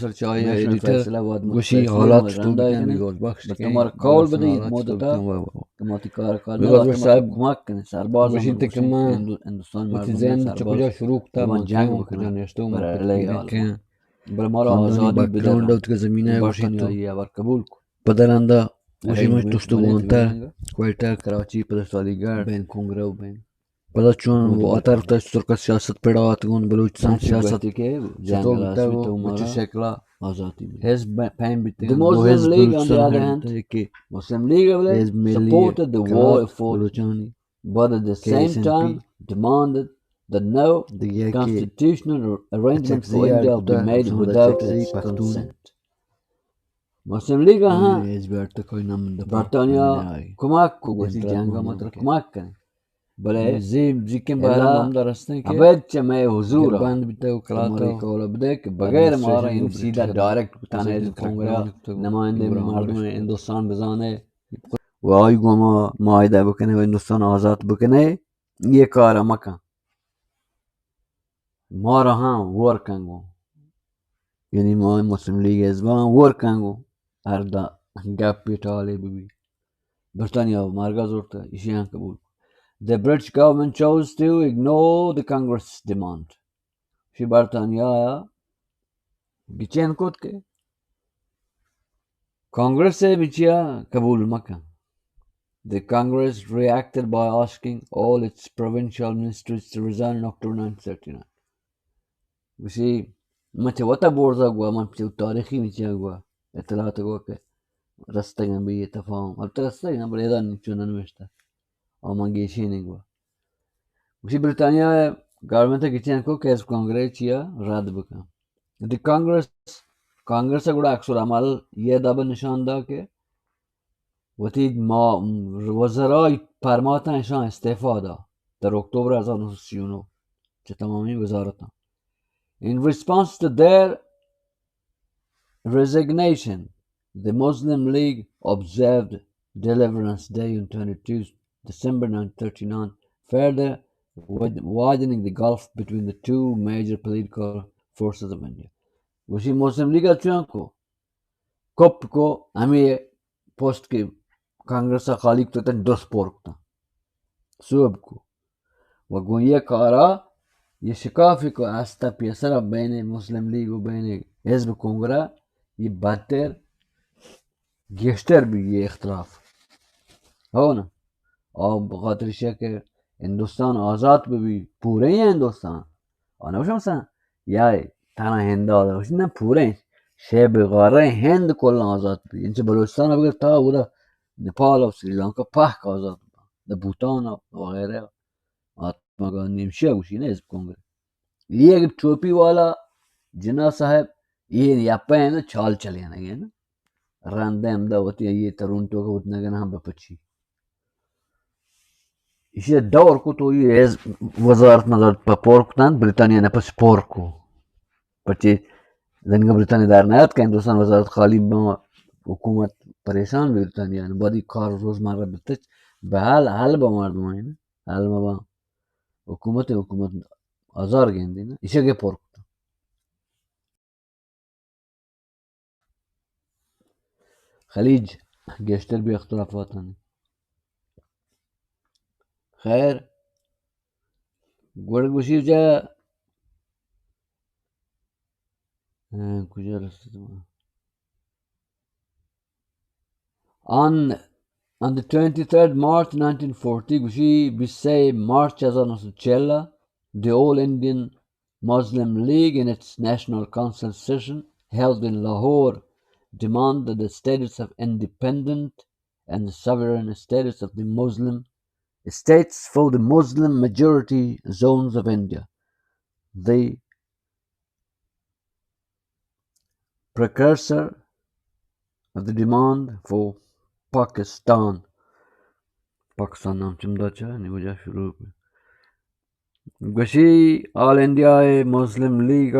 سرچ آئی national editor فیصلہ واد گوشی متفیصلہ حالات چطور رندا بکن، کنی۔ بگوش بخش بگوش کن۔ تمہارا قول بدی حالات مدتا چطور کن۔ کہ ما تی کار کار نہ گوشت داشت، صاحب، کمک کنی، سرباز گوشی ہم تے کہ گوشت من کہ ہندو-، ہندوستان وتی مردم زند چہ سرباز کجا شروع کتا، من جنگ کیوں بکنن۔ کجا نشتو، من بلے کت کجا کیوں۔ بل مارا خاندانی آزادی بدل۔ بیکگراؤنڈ ات کہ زمینہ گوشی برطانیہ ای ور قبول کو۔ پدرندا گوشی من تشتو وانتا، کوئٹہ، کراچی، پدا سالی گڑھ، بین کنگرہ و بین۔ پدا چون واتر تا چطور کا سیاست پڑا آتگون، بلوچستان سیاست چطور بوتا و چہ شکلا آزادی۔ حزب پیم بیتے۔ The Muslim League on the other hand، کہ مسلم لیگ بلے حزب ملی، supported the war effort، بلوچانی، but at the same time demanded that no constitutional arrangement for India be made without its consent۔ مسلم لیگ ہاں برطانیہ کمک کو، گوشی جنگ مطلب کمک کنے، بلے زیم زیکیں بارہ ہم در ہستیں کہ ابد چہ مئے حضور بند بیتے و کلاتا مری قول بدے کہ بغیر مارا این سیدھا ڈائریکٹ بتانے کنگرہ نمائندے مردم ہندوستان بزانے و آئی گوما معاہدہ بکنے و ہندوستان آزاد بکنے، یہ کار مکن۔ مارا ہاں ورکنگو، یعنی ما مسلم لیگ حزباں ورکنگو، ہر دا گپ ٹالے ببی۔ برطانیہ مرگا زورتا، ایشی ہاں قبول۔ The British government chose to ignore the Congress demand۔ شی برطانیہ گچین کت کہ کانگریس ء بچیا قبول مکن۔ The Congress reacted by asking all its provincial ministries to resign in October nineteen thirty-nine۔ گوشی من چہ وتا بورزا گوا، من چہ تاریخی من چیا گوا، اطلاعات گوا کہ رستگاں بی تفاہم۔ البتہ رستگاں، بلے ادا چون نوشتہ۔ او من گیشین گوا۔ گوشی برطانیہ گورنمنٹ ء گچین کو کہ از کانگریس چیا رد بکن۔ دی کانگریس، کانگریس ء گڑا عکس العمل یہ دب نشان دا کہ وتی ما وزرائی پرماتاں اشاں استعفا دا در اکتوبر ہزار نو سو سی و نو چہ تمامی وزارتاں۔ In response to their resignation, the Muslim League observed Deliverance Day on twenty-two December nineteen thirty-nine, further wid-, widening the gulf between the two major political forces of India. گوشی مسلم لیگ ء چون کو، کپ کو، ہمیں پوسٹ کے کانگریس ء خالی کتن درست پر کتن۔ سوب کو۔ و گوں یہ کارا یہ شکافی کو آستا پیسرا بین مسلم لیگ و بین حزب کنگرہ یہ بدتر گیشتر بھی یہ اختلاف۔ ہو نا؟ اور بخاطر اشیا کہ ہندوستان آزاد بھی، بھی پورے ہی ہندوستان۔ اور نہ مثلا یا تھنا ہند آزاد، نہ پورے شیب غارہ ہند کل آزاد بھی۔ انچہ بلوچستان بگر تا اودا نیپال اور سری لنکا پاک آزاد بھی۔ نہ بھوتان وغیرہ۔ آتما گاندھی ہمشی ء گوشی نا حزب کنگرہ۔ یہ اگر ٹوپی والا جناح صاحب، یہ یپا ہے نا، چال چلے نا، یہ نا۔ رندہ ہمدا وتی یہ ترون تو کا وت نگن ہم بپچی۔ اسی دور کو تو یہ حزب وزارت مزارت پا پور کتن، برطانیہ نے پس پور کو۔ پچے زنگ برطانیہ دار نیات کہ ہندوستان وزارت خالی با، حکومت پریشان برطانیہ نے، بعدی کار روزمرہ بتچ، بحال حل با مردمان۔ حال مباں۔ حکومت، حکومت آزار گندی نا، ایشا کے پر کتا۔ خلیج گیشتر بھی اختلافات ہیں۔ خیر، گڑ گوشی جا، ہاں، کجا رسید ما؟ On, on the twenty-third March nineteen forty, گوشی بیست و سہ مارچ ہزار نو سد چہل، the All Indian Muslim League in its National Council session held in Lahore demanded the status of independent and the sovereign status of the Muslim states for the Muslim majority zones of India. The precursor of the demand for Pakistan. Pakistan نام چمدا چا نی وجہ شروع کو۔ گوشی آل India Muslim league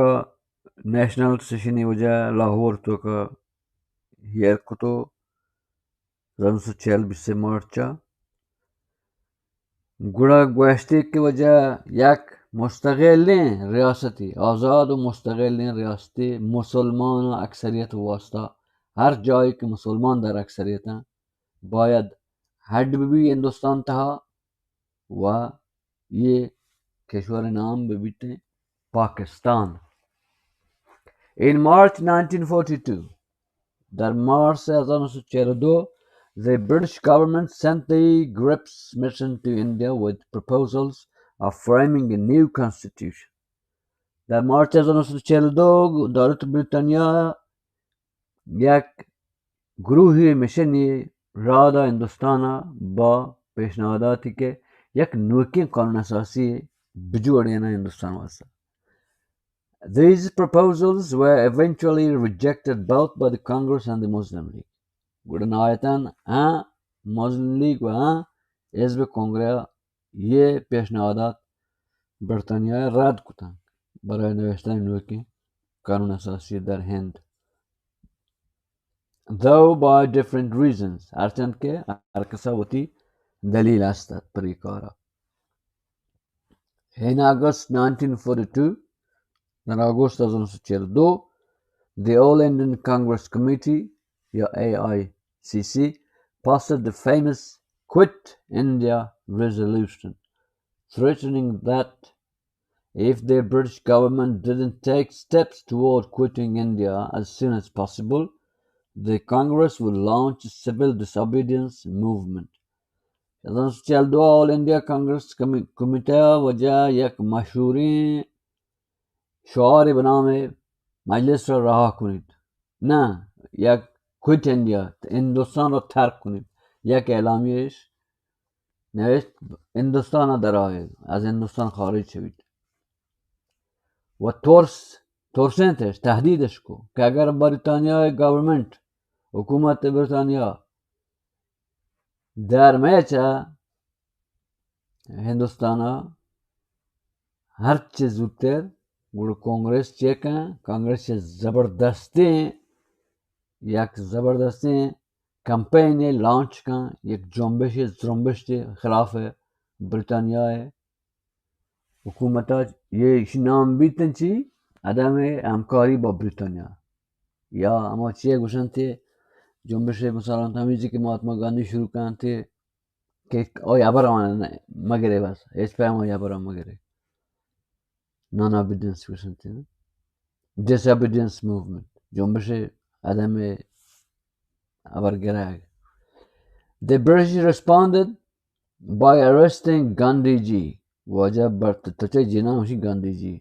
national سیشنی وجہ لاہور تو کا ہیر کتو۔ ہزار نو سد چہل بیست مارچ ء۔ گڑا گوشتی کہ وجہ یک مستقلیں ریاستی، آزاد و مستقلیں ریاستی مسلمان اکثریت واسطہ، ہر جایی کہ مسلمان در اکثریت ہیں، باید ہڈ بہ بی ہندوستان تہا و یہ کشور نام بہ بیتیں Pakistan. In March nineteen forty-two, در مارس هزار و نهصد و چهل و دو، the British government sent the Grips mission to India with proposals of framing a new constitution. در مارچ هزار و نهصد و چهل و دو دولت بریتانیا یک گروهی مشنی را دا ہندوستان با پیشنهاداتی کہ یک نوکیں قانون اساسی بجوڑینا ہندوستان واسطہ۔ These proposals were eventually rejected both by the Congress and the Muslim League. گڑا نہایتاً ہاں مسلم لیگ و ہاں حزب کنگرہ یہ پیشنہادات برطانیہ رد کتن برای نوشتن نوکیں قانون اساسی در ہند، though by different reasons، ہرچند کہ ہر کسا وتی دلیل است پر ای کارا۔ In August nineteen forty-two, در آگوست هزار و نهصد و چهل و دو، the All Indian Congress Committee یا A I C C passed the famous Quit India Resolution, threatening that if the British government didn't take steps toward quitting India as soon as possible, the Congress would launch a civil disobedience movement. هزار و نهصد و چهل و دو آل انڈیا کانگریس کمی-، کمیٹہ وجہ یک مشہوریں شعار بہ نام مجلس را رہا کنید، نہ، یک کوئٹ انڈیا، ہندوستان را ترک کنید، یک اعلامیہ اش نوشت، ہندوستان را درآید، از ہندوستان خارج شوید۔ و ترس، ترسینتش، تہدیدش کو کہ اگر بریتانیا گورنمنٹ، حکومت بریتانیا در میچ ہندوستان ء ہرچ زوتر گڑا کانگریس چے کن؟ کانگریس چہ زبردستیں، یک زبردستیں کمپینے لانچ کن، یک جنبش، زرمبش خلاف بریتانیا ء حکومت ء۔ یہ ایشی نام بیتن چی؟ عدم ہمکاری با بریتانیا۔ یا ہما چیئے گوشنتے جنبش، مثلاً ہمیجی کہ مہاتما گاندھی شروع کنتے کہ آئی ہبر آن مگرے، بس ہچ پیم آئی ہبر آن مگرے۔ نان اوبیڈینس گوشنتے نا، ڈس اوبیڈینس موومنٹ، جنبش عدم ہبر گرگ۔ The British responded by arresting Gandhiji. واجہ برت-، تو چے جناں ہمشی گاندھی جی۔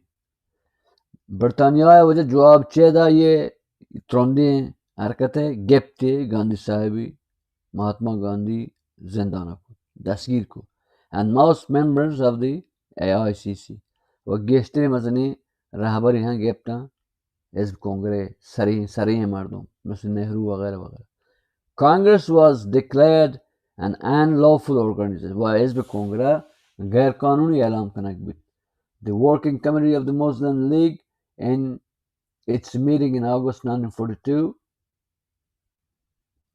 برطانیہ ء واجہ جواب چے دا، یہ ترندیں حرکت ء گپتے گاندھی صاحبی، مہاتما گاندھی زندان کو، دستگیر کو۔ And most members of the A I C C، و گیشتریں مزنیں رہبری ہاں گپتاں حزب کنگرے سریں، سریں مردم مثل نہرو وغیرہ وغیرہ۔ Congress was declared an unlawful organization، و حزب کنگرہ غیر قانونی اعلان کنگ بیت۔ The Working Committee of the Muslim League, in its meeting in August nineteen forty-two,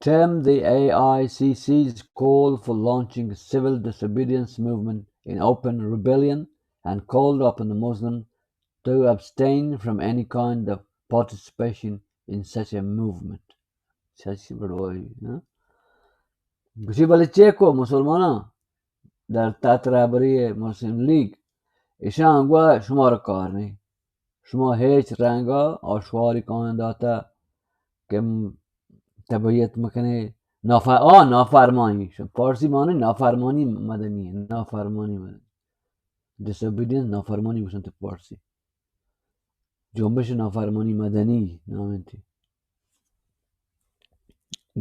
termed the A I C C's call for launching a civil disobedience movement in open rebellion and called upon the Muslim to abstain from any kind of participation in such a movement. چشی بڑوائی، ہاں؟ گوشی بلے چے کو مسلماناں در تحت رہبری مسلم لیگ اشاں گوا شمارا کار نہیں۔ شما ہیچ رنگا آشواری کان داتا کہ م-، تبعیت مکنے، نافر-، آ، نافرمانی، ش-، فارسی معنی نافرمانی مدنی ہے، نافرمانی مدنی۔ ڈس اوبیڈینس نافرمانی گوشنت فارسی۔ جنبش نافرمانی مدنی نام انتی۔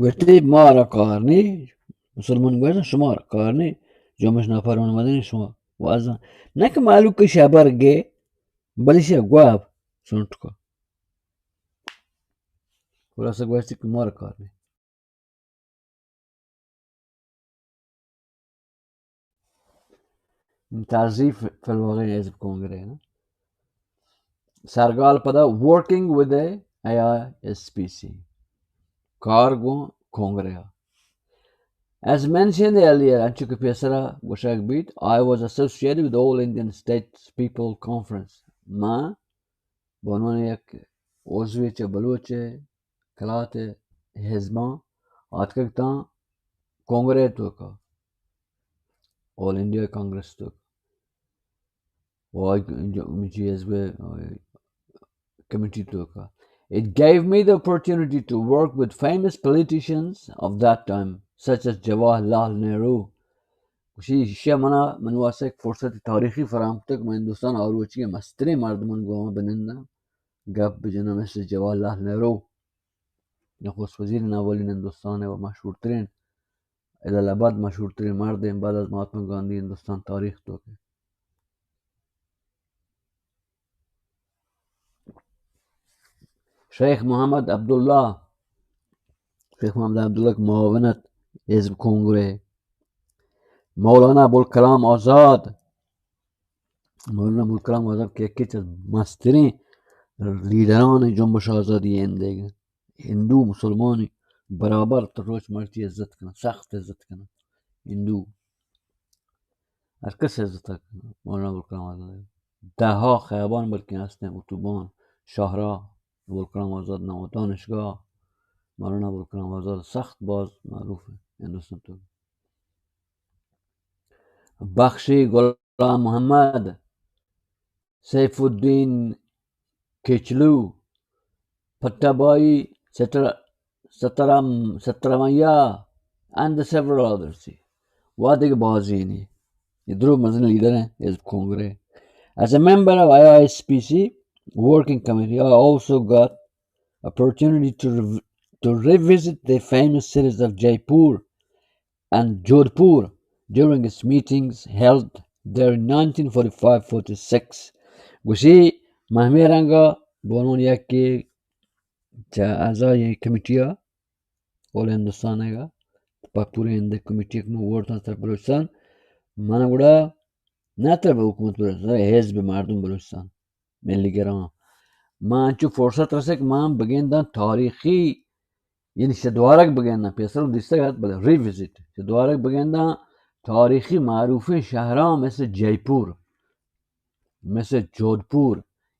گوشتی مارا کار نی، مسلمان گوشت شمارا کار نی، جنبش نافرمانی مدنی شما وازاں۔ نہ کہ مالوک شبر گے، بلے شہ گواب سنٹ کو۔ خلاصہ گوشتی کہ مارا کار نی۔ تعزیف فی الواقع حزب کنگرے نا۔ سرگال پدا Working with the A I S P C۔ کار گوں کنگرے ء۔ As mentioned earlier, انچو کہ پیسرا گوشگ بیت، I was associated with All Indian States People Conference. ما بہ عنوان یک عضوے چہ بلوچ کلات حزباں آتکگ تاں کنگرے توکا، آل انڈیا کانگریس توکا، و آئی جو-، جو حزب کمیٹی توکا. It gave me the opportunity to work with famous politicians of that time, such as Jawaharlal Nehru. گوشی، ایشی ء منا، من واسطہ یک فرصت تاریخی فراہم کتگ، من ہندوستان آروچی ء مستریں مردمان گوما بننداں، گپ بجناں، مثل جواہر لال نہرو، نخست وزیر اولین ہندوستان ء و مشہورترین، الی الابد مشہورترین مرد ایں بعد از مہاتما گاندھی ہندوستان تاریخ توک ء. شیخ محمد عبداللہ، شیخ محمد عبداللہ کہ معاون ات حزب کنگرے، مولانا ابوالکلام آزاد، مولانا ابوالکلام آزاد کہ یکے چہ مستریں لیڈران جنبش آزادی ہند ء، ہندو مسلمانی برابر تو روچ مرچی عزت کنن، سخت عزت کنن ہندو. ہر کس عزت کنن مولانا ابوالکلام آزاد. دہ ہا خیابان بلکیں ہستیں، اتوبان، شاہراہ، ابوالکلام آزاد نام، دانشگاہ، مولانا ابوالکلام آزاد سخت باز معروف ہیں ہندوستان تو. بخشی غلام محمد، سیف الدین کچلو، پٹابائی ستر-، سترام-، سترامیا and several others. و دگہ بازینی. یہ درو مزن لیڈر ہیں حزب کنگرے. As a member of I I S P C working committee, I also got opportunity to rev-, to revisit the famous cities of Jaipur and Jodhpur during its meetings held there in nineteen forty-five forty-six. گوشی، من ہمے رنگا بہ عنوان یکے چہ اعضای کمیٹی ء اول ہندوستان ء گا پہ پورے ہند کمیٹی کہ من ووٹ داتاں تر بلوچستان، من گڑا نہ تر حکومت بلوچستان، حزب مردم بلوچستان، ملی گراں. من انچو فرصت رسے کہ من بگنداں تاریخی، یعنی شہ دوارگ بگنداں، پیسر دیستگ ات، بلے ری وزٹ، شہ دوارگ بگنداں تاریخی معروفیں شہراں مثل جے پور، مثل جودھپور،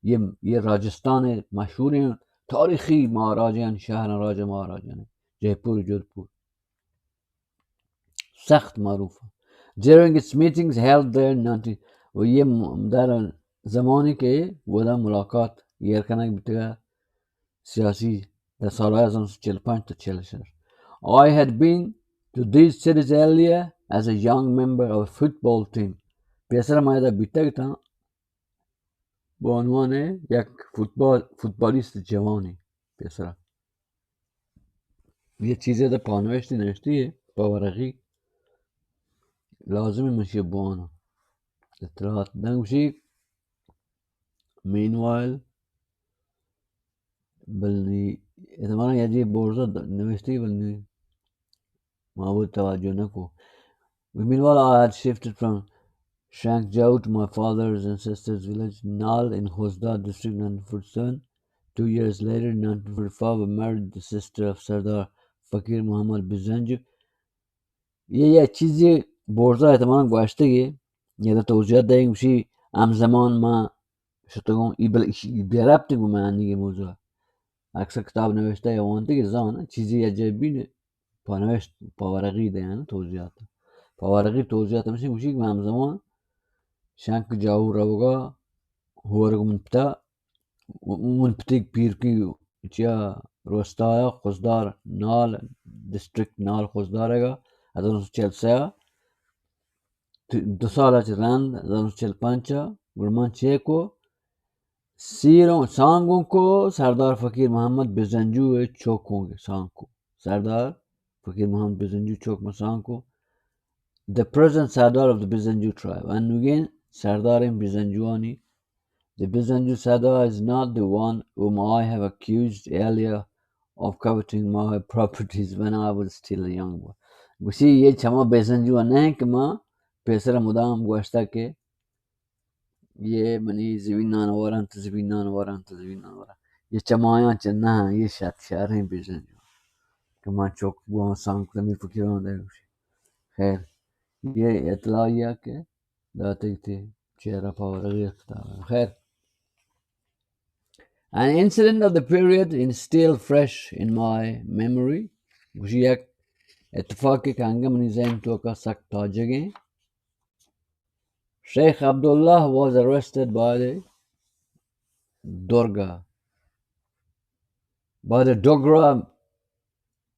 یہ، یہ راجستان مشہوریں تاریخی مہاراجان شہر، راجہ مہاراجان، جے پور، جودھپور. سخت معروف. During its meetings held there in nineteen، و یہ م-، در زمانی کہ ودا ملاقات ایر کنگ بیتگا سیاسی، در سالهای ہزار نو سد چل پنج تا چل شش. I had been to these cities earlier as a young member of a football team. Pacer ما ادا بیتگ تاں بہ عنوان یک فوتبال، فوتبالیست جوانی پیسرا. یہ چیزے در پانوشتی نوشتی ہے، پہ ورقی لازمی من شی بواناں. اطلاعات دنگ شی. مینوائل، بلنی، احتمالاً یدی بورزا نوشتی، بلنی ما وہ توجہ نہ کو. Meanwhile, I had shifted from Shankjao to my father's ancestors' village, Nal, in Khosdar district, nineteen forty-seven. Two years later, in nineteen forty-five, I married the sister of Sardar Fakir Muhammad Bizenju. یہ، یہ چیزی بورزا احتمالاً گوشتگی، یہ توضیحات دیں، گوشی ہمزمان ما شتگوں، ای بل، ای بے ربطی گوں میانی یہ موضوع. اکثر کتاب نوشتہ یا وانتی کہ زان، چیزی یا جبین پانوشت، پاورغی دیں، توضیحات. پاورغی توضیحات ہمشی گوشی کہ من ہمزمان شنک جاؤ روگا، ہورگ من پتا، من پتی پیرکی چیا روستایا خضدار نال، ڈسٹرکٹ نال خضدارگا، ہزار نو سد چل سیا، دو سال چہ رند، ہزار نو سد چل پنچ ء، گڑا من چے کو، سیروں سانگوں کو سردار فقیر محمد بزنجو ء چوکوں گے سانگ کو. سردار فقیر محمد بزنجو چوک من سانگ کو. The present Sardar of the Bizenju tribe. انوگیں سرداریں بزنجوانی. The Bizenju Sardar is not the one whom I have accused earlier of coveting my properties when I was still a young boy. گوشی یہ چما بزنجو نہ کہ ما پیسر مدام گوشتا کہ یہ منی زمینان ورنت، زمینان ورنت، زمینان ورنت. یہ چمایاں چہ نہ، یہ شت شہریں بزنجو کہ ما چوک گوان سانگ کتمی فقیران دے گوشی. خیر، یہ اطلاعیہ کہ داتگ تی چہرہ پہ ورگی اختار. خیر. An incident of the period is still fresh in my memory. گوشی یک اتفاقے کہ انگہ منی ذہن توکا سک تاجگیں. Sheikh Abdullah was arrested by the Durga, by the Dogra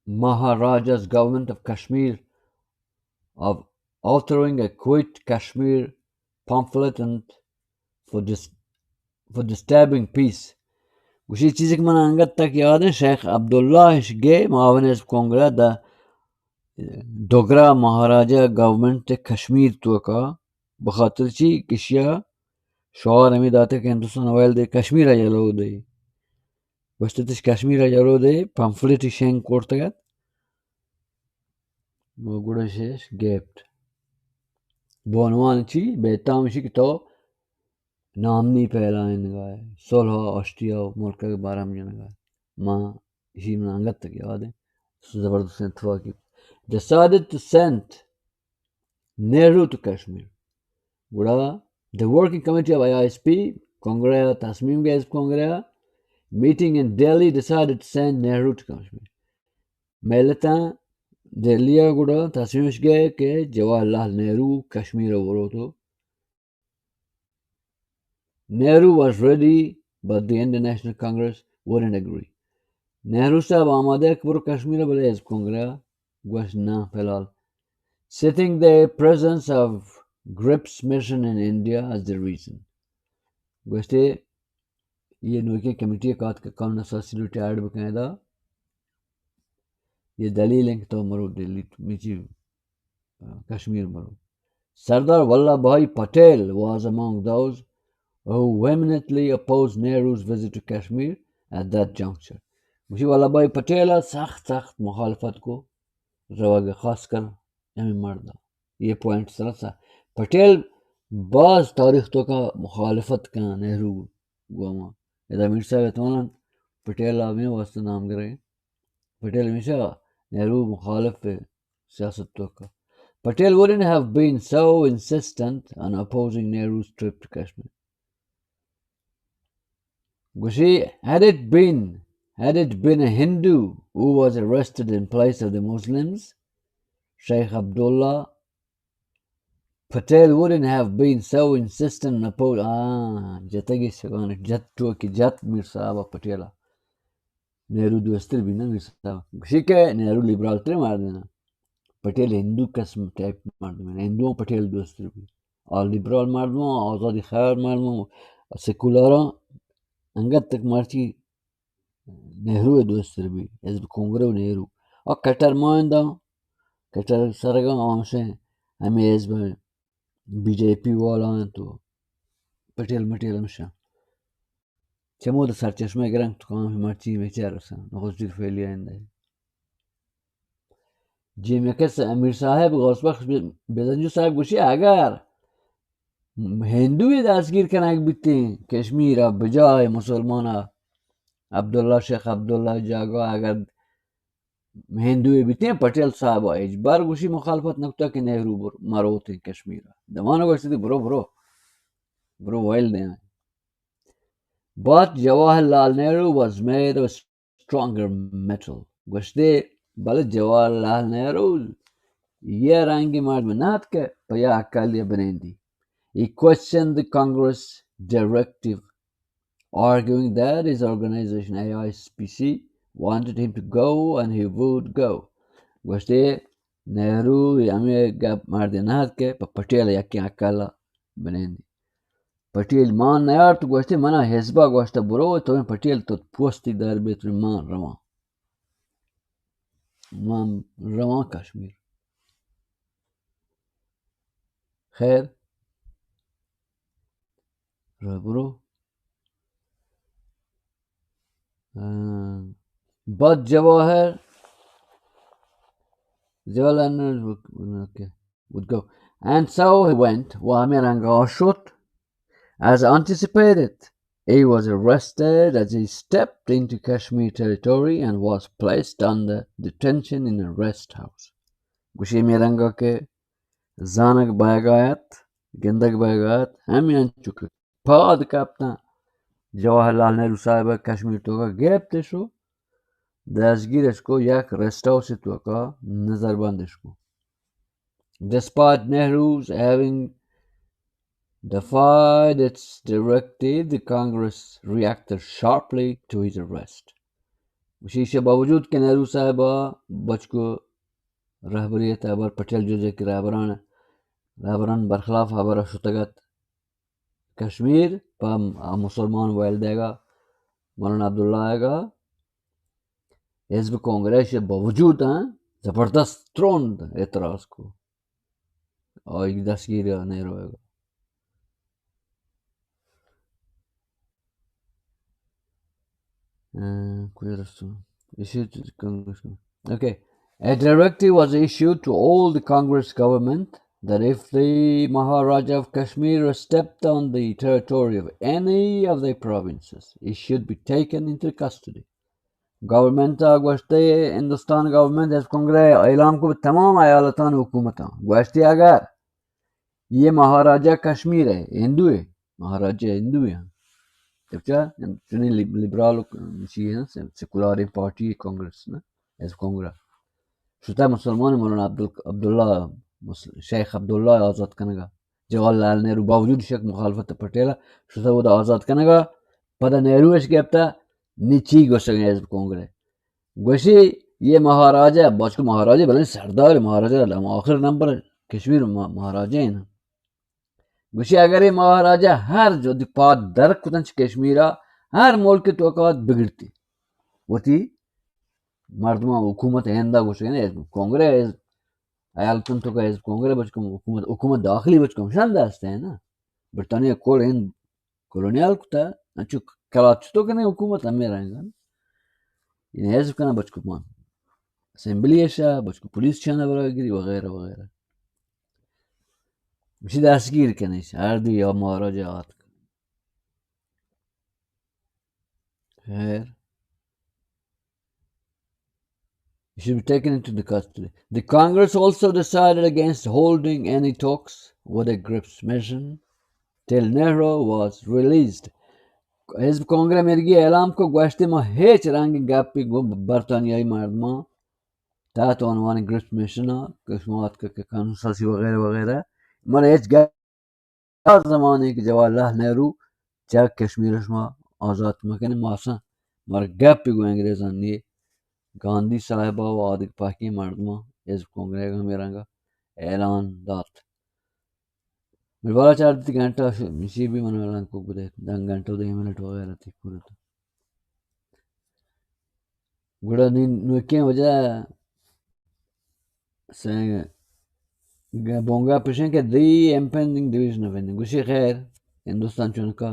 Maharaja's government of Kashmir of authoring a Quit Kashmir pamphlet and for dis-, for disturbing peace. گوشی چیزی کہ من انگت تک یاد ہے، شیخ عبداللہ اش گے معاون حزب کانگریس دا ڈوگرا مہاراجہ گورنمنٹ کشمیر توکا، بخاطر چی کشیا شعار ہمیں داتے کہ ہندوستان ویل دے کشمیر یلو دے. گوشتش کشمیر یلو دے، پمفلٹ شنگ کرتگت. نو گڑا شش گپت. بانوان چی؟ بیتام شی کہ تو نامنی پھیلائینگا ہے، صلح و آشتی و ملک کے بارہ میں جنگا ہے. ما اسی من انگت تک یاد ہے. زبردست اتفاقی. Decided to send Nehru to Kashmir. گڑا the working committee of I S P, Congress, تصمیم گئے Congress, meeting in Delhi, decided to send Nehru to Kashmir. ملتاں دہلی ء گڑا تصمیمش گئے کہ جواہر لال نہرو کشمیر ء بروت. Nehru was ready, but the Indian National Congress wouldn't agree. Nehru صاحب آمادہ کہ برو کشمیر ء، بلے حزب کانگریس گوشت نہ فی الحال. Citing the presence of Grip's mission in India as the reason. گوشتے یہ نوکیں کمیٹی کات کہ کون اساسی ریٹائرڈ بکنے دا، یہ دلیل ہیں کہ تو مرو دلی میچی کشمیر مرو. Sardar Vallabhbhai Patel was among those who vehemently opposed Nehru's visit to Kashmir at that juncture. مجھے ولبھ بھائی پٹیل سخت سخت مخالفت کو روگ، خاص کر ہمیں مرد. یہ پوائنٹ سرا سا پٹیل باز تاریخ توکا مخالفت کن نہرو گوما. ادا میر صاحب اتمنان پٹیل ہمیں واسطہ نام گرے. پٹیل ہمیشہ نہرو مخالف ہے سیاست توکا. Patel wouldn't have been so insistent on opposing Nehru's trip to Kashmir. گوشی, had it been, had it been a Hindu who was arrested in place of the Muslims, Sheikh Abdullah, Patel wouldn't have been so insistent on oppose-, آ، جتگی سگان جت ٹوکی جت میر صاحب پٹیلا. نہرو دوستر بھی نا میر صاحب. گوشی کہ نہرو لیبرال تر مار دینا. پٹیل ہندو قسم ٹائپ مردم ہے. ہندو پٹیل دوستر بھی. آ لیبرال مردم، آزادی خیال مردم، سیکولارا انگت تک مرچی نہرو دوستر بھی. حزب کانگریس و نہرو. آ کٹر مائندہ، کٹر سرگا آمشیں ہمیں حزب بی جے پی والا ہیں تو پٹیل مٹیل ہمشہ. چمود سرچشمہ گرنگ تو کام مرچی میں چہ رسن. نخست وزیر فعلی آئندہ. جی میں کس امیر صاحب، غوث بخش بزنجو صاحب گوشی اگر ہندوی دستگیر کنگ بیتیں کشمیر ء بجائے مسلمان ء عبداللہ شیخ عبداللہ جاگہ اگر ہندوی بیتیں، پٹیل صاحب ء ہچ بار گوشی مخالفت نکتا کہ نہرو بر-، مروتیں کشمیر ء. دمان گوشتی برو، برو، برو ویل دیں. But Jawaharlal Nehru was made of stronger metal. گوشتے، بلے جواہر لال نہرو یہ رنگی مرد نہ ات کہ پہ یا اکلی بنندی. He questioned the Congress directive, arguing that his organization A I S P C wanted him to go and he would go. گوشتے، نہرو ہمیں گپ مرد نہ ات کہ پہ پٹیل یکی اکلا بنندی. پٹیل مان نیارت، گوشتی، منا حزبا گوشتہ برو، تو پٹیل تو پوستی در بیت، من رواں. من رواں کشمیر. خیر، رو برو. آ، بعد جواہر، جواہر لال Nehru, okay. Would go. And so he went, و ہمیں رنگا شت. As anticipated, he was arrested as he stepped into Kashmir territory and was placed under detention in a rest house. گوشی می رنگا کہ زانگ بایگا ات، گندگ بایگا ات، ہمے انچو کہ پاد کپتاں۔ جواہر لال نہرو صاحب کشمیر توکا گپتش و دستگیرش کو، یک ریسٹ ہاؤس توکا نظر بندش کو۔ Despite Nehru's having defied its directive, the Congress reacted sharply to his arrest. گوشی ایشی باوجود کہ نہرو صاحب بچکو رہبری ات، ہبر پٹیل جوجہ کہ رہبران، رہبران برخلاف ہبر شتگ ات کشمیر پہ مسلمان ویل دیگا، مولانا عبداللہ آئیگا، حزب کانگریس باوجود ہیں زبردست ترند اعتراض کو، آئی دستگیر نہرو آئیگا۔ Uh, کجا رستوں؟ Issued to the Congress. Okay. A directive was issued to all the Congress government that if the Maharaja of Kashmir stepped on the territory of any of the provinces, he should be taken into custody. Government ء گوشتے، Hindustan government is کنگرے اعلان کو تمام ایالتان حکومتاں گوشتے اگر یہ مہاراجہ کشمیر ہے، ہندو ہے، مہاراجہ ہندو ہیں۔ چونی لبرال چی ہیں، سیکولار پارٹی کانگریس نا، از کنگرہ شتا مسلمان مولانا عبداللہ، شیخ عبداللہ آزاد کنگا۔ جواہر لال نہرو باوجود شک مخالفت پٹیل شتا وہ آزاد کنگا۔ پدا نہرو اش گپتا، نی چی گوشگ حزب کنگرہ؟ گوشی یہ مہاراجہ، بچکو مہاراجہ بلے سردار مہاراجہ، آخر نمبر کشمیر مہاراجہ ہیں۔ گوشی اگر یہ مہاراجہ ہر جو دی پاد در کتن چ کشمیرا، ہر ملک تو کات بگڑتی، وتی مردمان حکومت ہندا گوشگ نے، کنگرہ ایالتن تو کا حزب کنگرہ بچکم حکومت، حکومت داخلی بچکم شند ہستے ہیں نا۔ برطانیہ کل ہند کولونیال کتا، انچو کلات چطور کنے حکومت ہمیں رنگ ہیں۔ یعنی حزب کنا بچکو مان، اسمبلی اشا بچکو پولیس چانا برا گری وغیرہ وغیرہ۔ اسی دستگیر کنیش ہر دی یا مہاراجہ آت۔ خیر۔ He should be taken into the custody. The Congress also decided against holding any talks with the Griffith Mission till Nehru was released. حزب کنگرہ مرگی اعلان کو گوشتے ما ہیچ رنگ گپی گو برطانیائی مردمان تحت عنوان گرفت مشن کہ شما آتکہ کہ قانون سازی وغیرہ وغیرہ، من ہیچ گپ تا زمانے کہ جواہر لال نہرو چہ کشمیر شما آزاد مکنے، ما اصلاً مر گپ گو انگریزان نیے۔ گاندھی صاحبہ و آدگ پاکیں مردماں حزب کنگرہ ہمے رنگا اعلان دات۔ من بالا چار دیتی گھنٹہ ش-، مشی بھی من اعلان کو بدے، دن گھنٹہ دہ منٹ وغیرہ تی پورا تو۔ گڑا نی-، نوکیں وجہ سے گ-، بونگا پشن کہ دی impending division of India۔ گوشی خیر، ہندوستان چونکا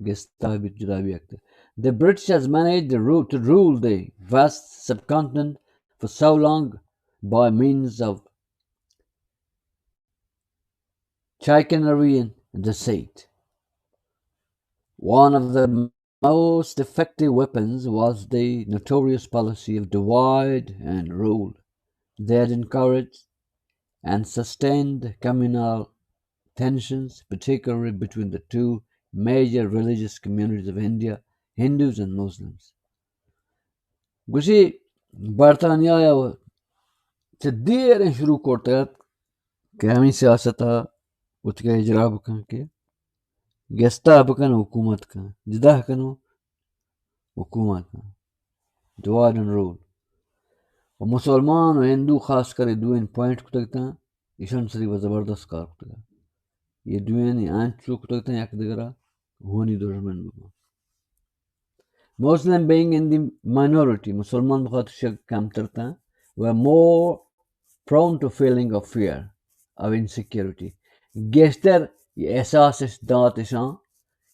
گستا بیت جدا بیت۔ The British has managed the ru-, to rule the vast subcontinent for so long by means of chicanery and deceit. One of the most effective weapons was the notorious policy of divide and rule. They had encouraged and sustained communal tensions, particularly between the two major religious communities of India, Hindus and Muslims. گوشی برطانیہ ء چہ دیر شروع کرتگ ات کہ ہمیں سیاست ء اتکا اجرا بکن کہ گستا بکن حکومت کن، جدا کنو حکومت کن، divide and rule۔ و مسلمان و ہندو خاص کر دوئین پوائنٹ کتگ تاں، ایشان سری و زبردست کار کتگ۔ یہ دوئینی انچو کتگ تاں یک دگرا ہونی دشمن بباں۔ Muslim being in the minority، مسلمان بخاطر شک کمتر تاں، were more prone to feeling of fear، of insecurity۔ گیشتر یہ احساس داتشاں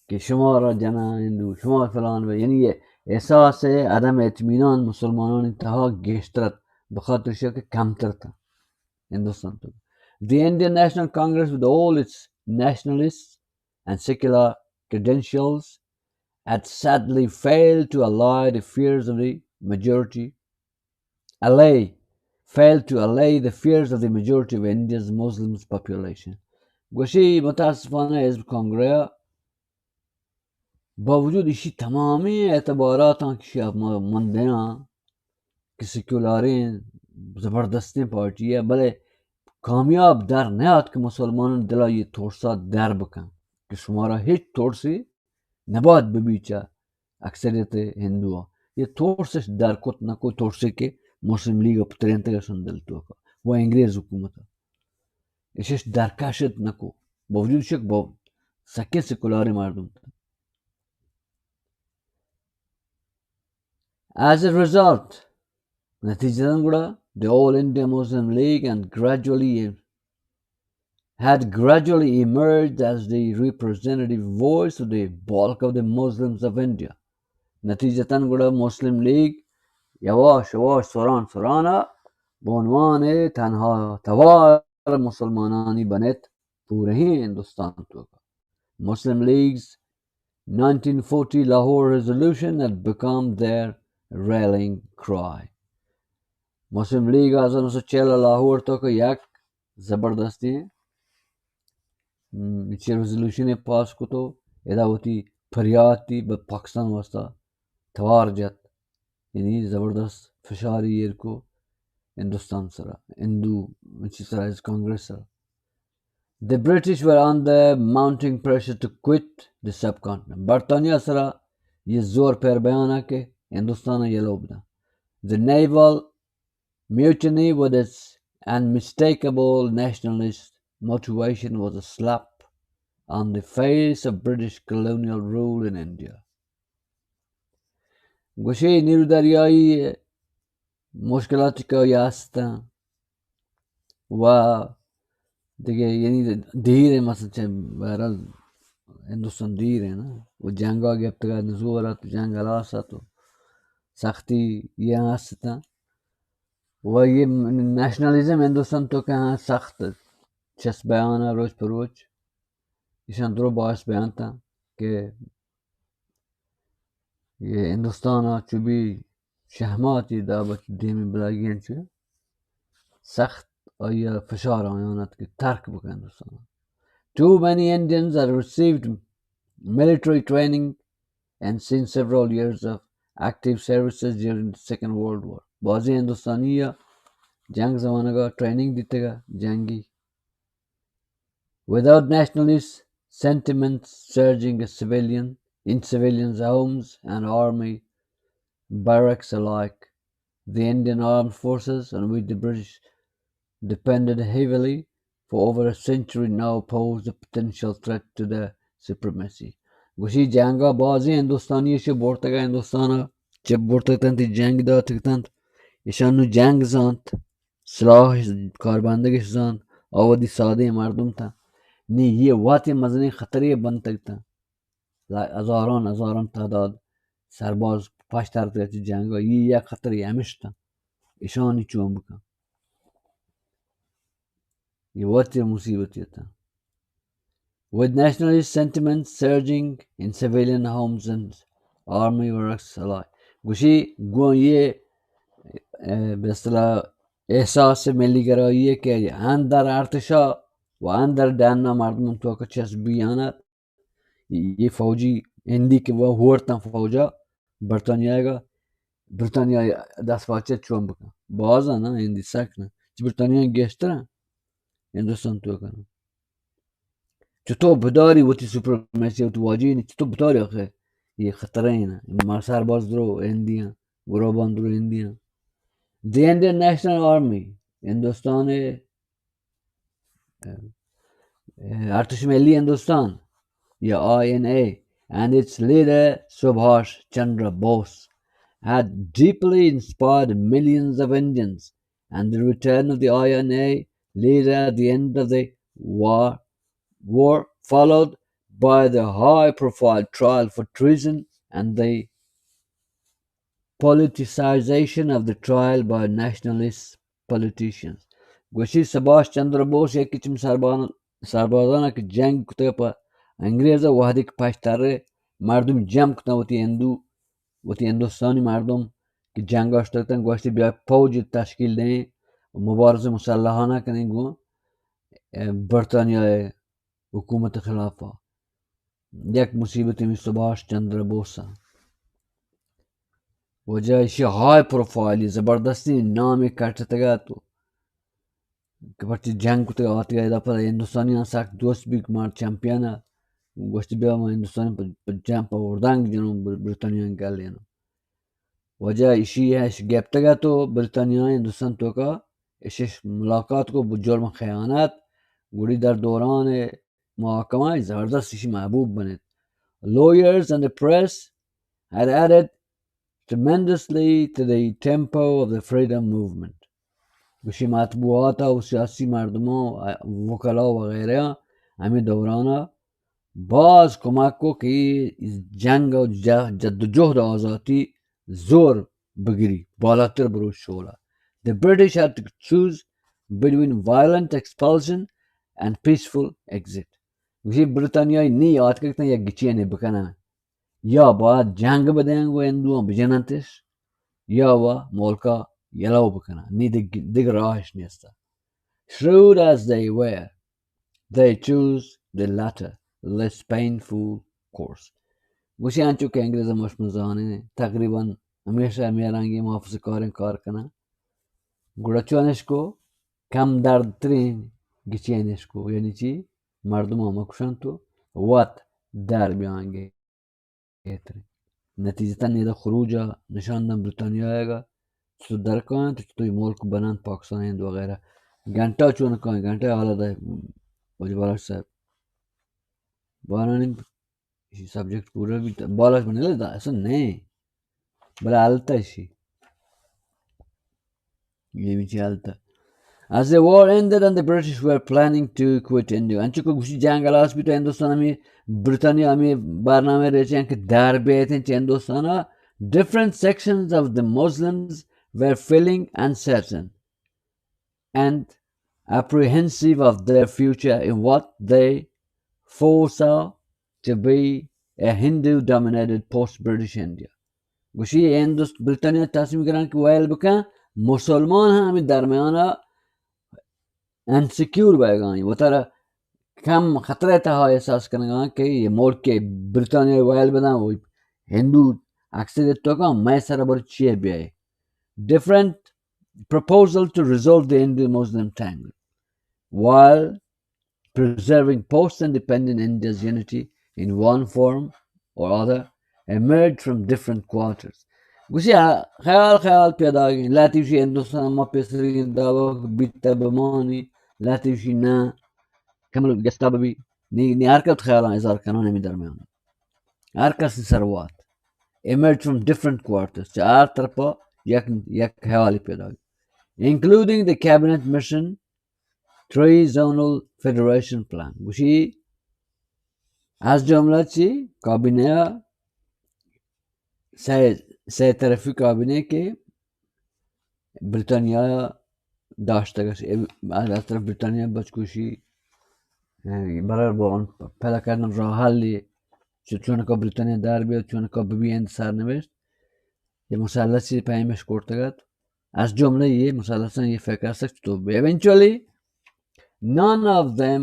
کہ شما را جنا ہندو، شما فلان بے، یعنی یہ احساس عدم اطمینان مسلمانانی تہا گیشتر ات، بخاطر شک کمتر تاں ہندوستان تو۔ The Indian National Congress with all its nationalists and secular credentials had sadly failed to allay the fears of the majority, allay failed to allay the fears of the majority of India's Muslim population. گوشی متاسفانہ حزب کانگرس باوجود ایشی تمامیں اعتباراتاں کہ شی من دیاں کہ سیکولاریں زبردستیں پارٹی ہے، بلے کامیاب در نیات کہ مسلمانان دلا یہ ترسا در بکن کہ شمارا ہچ ترسی نبات ببی چا اکثریت ہندو۔ یہ ترسش در کت نکو، ترسی کہ مسلم لیگ پترینتگ شن دل توکا و انگریز حکومت اشش درکشت نکو، باوجود شک با سکیں سیکولار مردم تھا۔ As a result, نتیجہ گڑا the All India Muslim League and gradually had gradually emerged as the representative voice of the bulk of the Muslims of India. نتیجتاً گڑا مسلم لیگ یواش یواش سران سرانا بہ عنوان تنہا توار مسلمانانی بنت پورہیں ہندوستان توکا۔ Muslim League's nineteen forty Lahore resolution had become their rallying cry. مسلم لیگ ہزار نو سو چہل لاہور توکا یک زبردستیں چی ریزولوشن پاس کتو، ادا وتی پریاتی بہ پاکستان واسطہ توار جت، یعنی زبردست فشاری ایر کو ہندوستان سرا، ہندو چی سرا، از کانگریس سرا۔ The British were under mounting pressure to quit the subcontinent. برطانیہ سرا یہ زور پر بیان کہ ہندوستان یلو بدن۔ The naval mutiny with its unmistakable nationalist motivation was a slap on the face of British colonial rule in India. گوشے نیرو دریائی مشکلاتی کہ آیا ہستن و دیگه یعنی دیر ہیں، مثلاً چہ بہرحال ہندوستان دیر ہیں نا، و جنگا گپتگا نزور ات، جنگ ہلاس ات و سختی یہ ہستن۔ و یہ نیشنلزم ہندوستان توکا سخت چست بیان روچ پہ روچ۔ ایشان درو باعث بیان تا کہ یہ ہندوستان چو بی شہماتی دا بچ دیمی بلاگی انچو سخت آیا فشار آیان ات کہ ترک بکن Hindustan. Too many Indians had received military training and seen several years of active services during the Second World War. بازیں ہندوستانی یا جنگ زمانگا ٹریننگ دیتگا جنگی۔ Without nationalist sentiments surging as civilian, in civilians' homes and army barracks alike, the Indian armed forces, on which the British depended heavily for over a century, now pose a potential threat to their supremacy. گوشی جنگا بازیں ہندوستانی شے بورتگا ہندوستانا چہ بورتگ تنت، جنگ داتگ تنت، ایشان نو جنگ زانت، سلاح کاربندگش زانت، آ وتی سادیں مردم تاں۔ نی یہ وتی مزنیں خطرے بنتگ تاں۔ لا-، ہزاران، ہزاران تعداد سرباز پشت آرتگ چہ جنگا۔ یہ یک خطرے ہمش تاں۔ ایشانی چون بکن؟ یہ وتی مصیبت یہ تاں۔ With nationalist sentiments surging in civilian homes and army barracks alike. گوشی گوں یہ، اے، بہ اصطلاح احساس ملی گرائی ہے کہ اندر ارتشا و اندر ڈنّا مردم توکا چست بیانت۔ یہ فوجی ہندی کہ وہ ہورتاں فوجا برطانیہ گا، برطانیہ دست پاچے چون بکن۔ بازا نا ہندی سک نا۔ چہ برطانیہ گیشتر ہندوستان توکا نا۔ چطور بداری وتی سپرمیسی، وتی واجہی نے چطور بداری آخر؟ یہ خطرہ ہے نا۔ مار سرباز درو ہندی ہیں، گروبان درو ہندی ہیں۔ The Indian National Army، Hindustan, اے، اے، ارتش ملی ہندوستان یا آئی این اے and its leader Subhash Chandra Bose had deeply inspired millions of Indians and the return of the I N A leader at the end of the war, war followed by the high-profile trial for treason and the politicization of the trial by nationalist politicians. گوشی سباش چندر بوس یکی چم سربان-، سربازانا کہ جنگ کتگ پہ انگریز، وہدے کہ پشت ترے مردم جم کتن وتی ہندو وتی ہندوستانی مردم کہ جنگ اشتگتن گوشتی بیا فوج تشکیل دیں مبارزہ مسلحانہ کنیں گوں، اے، برطانیہ ءِ حکومت خلاف ءَ۔ یک مصیبت ہمیں سبھاش چندر بوس ءَ۔ وجہ ایشی ہائی پروفائل، زبردستیں نامے کٹتگ ات کہ پرچہ جنگ کتگ، آتگ ادا پدا ہندوستانیاں سک دوست بیت، مار چیمپئن ءَ گوشت بیا ما ہندوستان پہ، پہ جنگ پہ اردنگ جنوں بر-، برطانیاں گل اینوں۔ وجہ ایشی اش گپتگ ات و برطانیہ ہندوستان توکا اشش ملاقات کو بہ جرم خیانت، گڑی در دوران محاکمہ زبردست ایشی محبوب بنت۔ Lawyers and the press had added tremendously to the tempo of the freedom movement. گوشی مطبوعات و سیاسی مردمان و وکلا وغیرہ ہمیں دورانا باز کمک کو کہ جنگ و جہ-، جدوجہد آزاتی زور بگری، بالاتر بروت شعلہ۔ The British had to choose between violent expulsion and peaceful exit. گوشی برطانیہ نی آتکگ تاں یک گچینے بکنن، یا باید جنگ بدین گو ہندوان بجننتش، یا و ملکا یلو بکنن، نی دگ-، دگہ راہش نیستا۔ Shrewd as they were, they choose the latter, less painful course. گوشی انچو کہ انگریز مشمزانے تقریباً ہمیشہ ہمیں رنگی محافظ کاریں کار کنن۔ گڑا چونش کو کم درد ترین گچینش کو، یعنی چی؟ مردم ہم کشن تو وت در بیانگے۔ بہترین۔ نتیجتاً نیدہ خروج ءَ نشان دن برطانیہ آئے گا، چطور در کائیں تو چطور ملک بنان پاکستان ہند وغیرہ۔ گھنٹہ چون کائیں، گھنٹہ حالا دے وجہ بالاش صاحب۔ بارانی سبجیکٹ پورا بھی بالاش بنے لے دا، ایسا نہیں۔ بلے حالت ایسی۔ یہ بھی چی حالت۔ As the war ended and the British were planning to quit India. انچو کہ گوشی جنگ ہلاس بیت ہندوستان ہمیں برطانیہ ہمیں برنامہ ریچیں کہ در بیتیں چہ Hindustan. Different sections of the Muslims were feeling uncertain and apprehensive of their future in what they foresaw to be a Hindu dominated post British India. گوشی ہندوست-، برطانیہ تصمیم گران کہ ویل بکن، مسلمان ہم ہمیں درمیان انسیکیور بئیگاں، وتارا کم خطرہ تہا احساس کنگاں کہ یہ ملک کہ برطانیہ ویل بدن و ہندو اکثریت توکا مئے سر بر چیئے بیائے۔ Different proposal to resolve the Hindu Muslim tangle while preserving post-independent India's unity in one form or other emerged from different quarters. گوشی خیال خیال پیدا گئی، لاتی وشی ہندوستان ما پیسری دعوا بیتا بمانی، لاتی وشی نہ کمل گستا ببی، نی، نی ہر کس خیالاں اظہار کنان ہمیں درمیان۔ ہر کس سروات emerged from different quarters، چہ ہر طرف یک، یک خیالی پیدا گئی۔ Including the cabinet mission three zonal federation plan. گوشی از جملہ چی کابینہ سے، سے طرفی کابینہ کہ برطانیہ داشتگ است۔ از طرف برطانیہ بچکوشی، اه، برار با آن پیدا کردن راه حلی، چو-، چونکا برطانیہ در بیاد، چونکا ببی انت سرنوشت۔ یہ مثلثی پیمش کرتگ ات۔ از جملہ یہ مثلثاں یہ فکر است تو بی۔ Eventually, none of them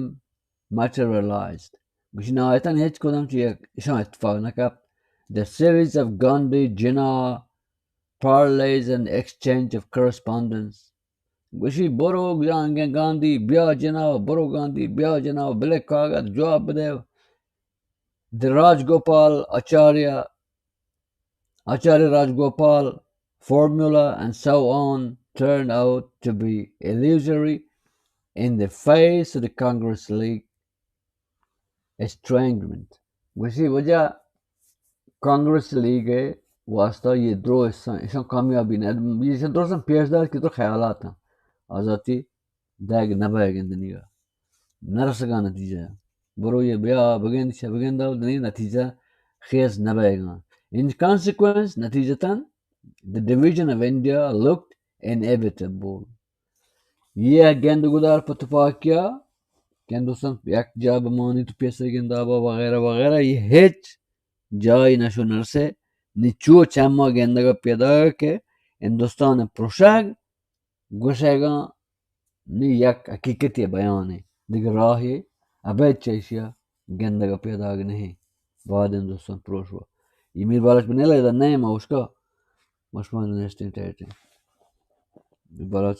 materialized. گوشی نہایتاً ہچ کدام چی اشان اتفاق نہ کپت۔ The series of Gandhi Jinnah parleys and exchange of correspondence. گوشی برو گانگیں گاندھی بیا جناح، برو گاندھی بیا جناح، بلے کاغذ جواب بدے۔ The Rajgopal Acharya Acharya Rajgopal formula and so on turned out to be illusory in the face of the Congress League estrangement. گوشی وجہ کانگریس لیگ واسطہ یہ درو ایشاں، ایشاں کامیابی نہ، ایشاں درستاں پیش داشت کہ تو خیالات ہیں آزاتی دگ نہ بئیگ انت دنیگا، نہ رسگا نتیجہ۔ برو یہ بیا بگند چہ بگند و دنیگا نتیجہ خیز نہ بئیگا۔ In consequence، نتیجتاً the division of India looked inevitable. یہ گند گدار پہ تپاکیا کہ ہندوستان یک جا بمانی تو پیسر گندابا وغیرہ وغیرہ، یہ ہچ جائی نشو نرسے۔ نی چو چما گندگا پیدا کہ ہندوستان پروشگ گوشگاں نی یک حقیقتے بیانے، دگہ راہے ابید چہ ایشیا گندگا پیداگ نہیں۔ بادیں دوستان پروشوا، یہ میر بالاچ بنیلہ ادا نئے ما اشکا، مشمان نشتیں ٹیٹیں۔ میر بالاچ